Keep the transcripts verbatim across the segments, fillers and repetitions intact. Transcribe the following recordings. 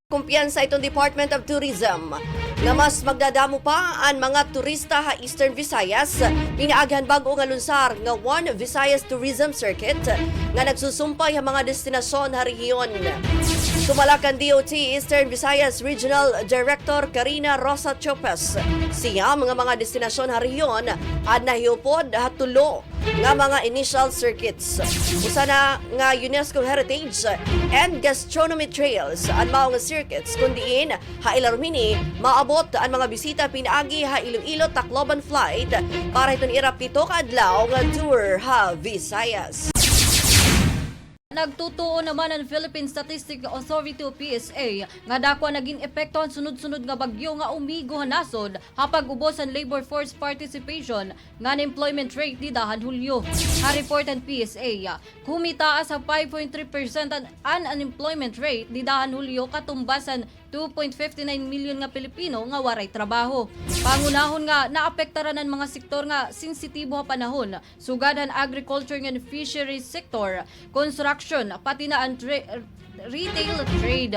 Kumpiyansa iton Department of Tourism nga mas magdadamo pa an mga turista ha Eastern Visayas pinaagi han bag-o nga lunsar nga One Visayas Tourism Circuit nga nagsusumpay ha mga destinasyon ha rehiyon. Sumala kan D O T Eastern Visayas Regional Director Karina Rosa Chopez, siyam nga mga destinasyon ha rehiyon an nahiupod ha tulo nga mga initial circuits. Usa na nga UNESCO Heritage and Gastronomy Trails an mao nga circuits, kun diin ha ilarom hini maabot an mga bisita pinaagi ha Iloilo-Tacloban flight para hiton ira pito ka adlaw nga tour ha Visayas. Nagtutuo naman an Philippine Statistics Authority o P S A nga dako an nagin epekto han sunod-sunod nga bagyo nga umigo ha nasod ha pag-ubos han labor force participation ngan employment rate dida han Hulyo. Ha report han P S A, humitaas ha five point three percent an, an unemployment rate dida han Hulyo katumbas han two point fifty nine milyon nga Pilipino nga waray trabaho. Pangunahon nga naapektaran an mga sektor nga sensitibo ha panahon, sugad han agriculture ngan fisheries sector, construction, pati na an tra-, retail trade.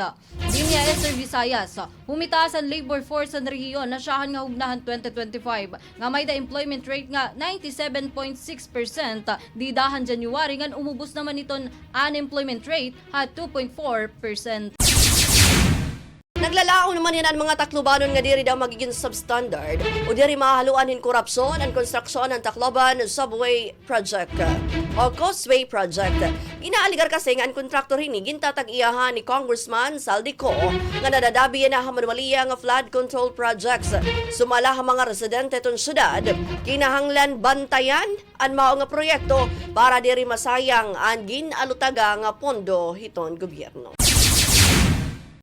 Dinhi ha Eastern Visayas, humitaas an labor force han rehiyon nasyahan nga hugna han twenty twenty-five nga may-da employment rate nga ninety-seven point six percent dida han January ngan umubos naman iton unemployment rate ha two point four percent. Naglalaom naman hin an mga Taclobanon nga diri daw magigin substandard o diri mahaluan hin korapsyon an konstruksyon han Tacloban Subway Project o Causeway Project. Ginaalegar kasi nga an kontraktor hini gintatag-iyahan ni Congressman Zaldy Co nga nadadabi yana ha manumalya nga flood control projects. Sumala ha mga residente hiton syudad, kinahanglan bantayan an mao nga proyekto para diri masayang an gin-alutaga nga pondo hiton gobyerno.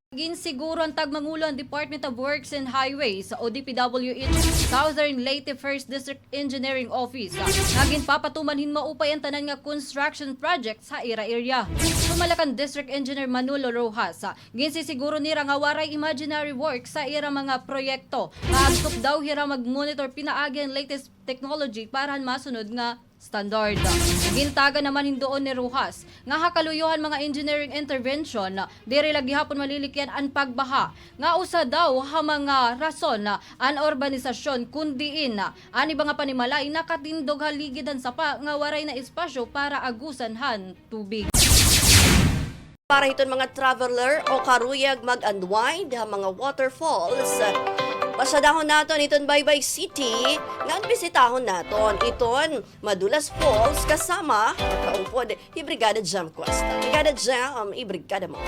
Ginsiguro han tagmangulo han Department of Works and Highways o D P W H Southern Leyte First District Engineering Office nga ginpapatuman hin maupay an tanan nga construction projects ha ira area. Sumala kan District Engineer Manolo Rojas, ginsisiguro nira nga waray imaginary work sa ira mga proyekto, nga agtop daw hira mag-monitor pinaagi han latest technology para han masunod nga standard. Gintagan naman hin duon ni Rojas nga ha kaluyo han mga engineering intervention, diri la gihapon malilikyan an pagbaha, nga usa daw ha mga rason an urbanisasyon, kun diin an iba nga panimalay nakatindog ha ligid han sapa nga waray na espasyo para agusan han tubig. Para hiton mga traveler o karuyag mag-unwind ha mga waterfalls, pasyadahon naton iton Baybay City, ngan bisitahon naton iton Madulas Falls kasama, kaupod hi Brigada Jam Cuesta. Brigada Jam, ibrigada mo.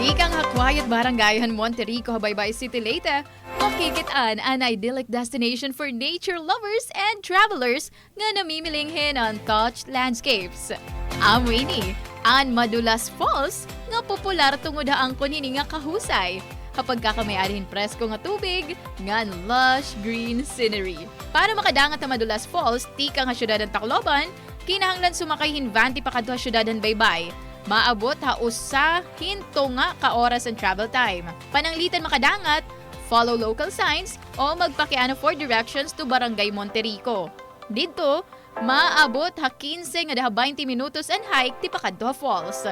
Tikang ha quiet barangay han Monte Rico ha Baybay City, Leyte, makikit-an an idyllic destination for nature lovers and travelers nga namimiling hin untouched landscapes. Amo ini an Madulas Falls nga popular tungod ha angkon hini nga kahusay ha pagkakamay-ada hin presko nga tubig ngan lush green scenery. Para makadangat ha Madulas Falls tikang ha syudad han Tacloban, kinahanglan sumakay hin van tipakadto ha syudad han Baybay. Maabot ha usa hin tunga ka oras an travel time. Pananglitan makadangat, follow local signs o magpakiana for directions to Barangay Monte Rico. Didto, maabot ha kinse ngada ha baynte minutos an hike tipakadto ha falls.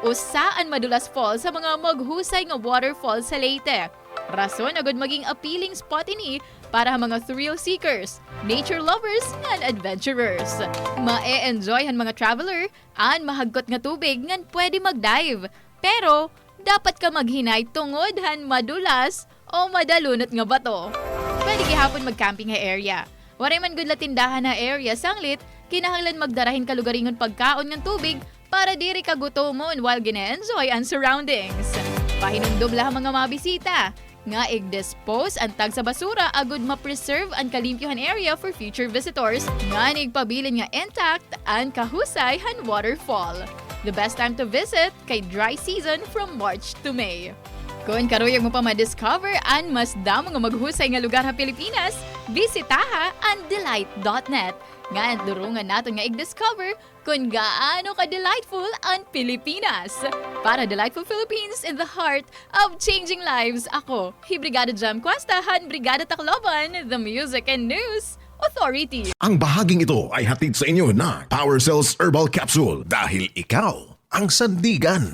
Usa an Madulas Falls ha mga maghusay nga waterfalls ha Leyte. Rason agud maging appealing spot ini para ha mga thrill seekers, nature lovers, and adventurers. Ma-e-enjoy han mga traveler an mahagkot nga tubig ngan pwede mag-dive. Pero, dapat ka maghinay tungod han madulas o madalunot nga bato. Pwede gihapon mag-camping ha area. Waray man gud la tindahan ha area, sanglit kinahanglan magdara hin kalugaringon pagkaon ngan tubig para diri ka gutomon while gine-enjoy an surroundings. Pahinumdom la ha mga mabisita nga ig-dispose an tagsa basura agud ma-preserve an kalimpyo han area for future visitors, ngan igpabilin nga intact an kahusay han waterfall. The best time to visit kay dry season from March to May. Kon karuyag mo pa ma-discover an mas damo nga maghusay nga lugar ha Pilipinas, bisitaha an delight dot net. Ngan durungan naton nga ig-discover kon gaano ka-delightful an Pilipinas. Para Delightful Philippines in the heart of changing lives, ako hi Brigada Jem Cuesta han Brigada Tacloban, the Music and News Authority. Ang bahaging ito ay hatid sa inyo ng Power Cells Herbal Capsule, dahil ikaw ang sandigan.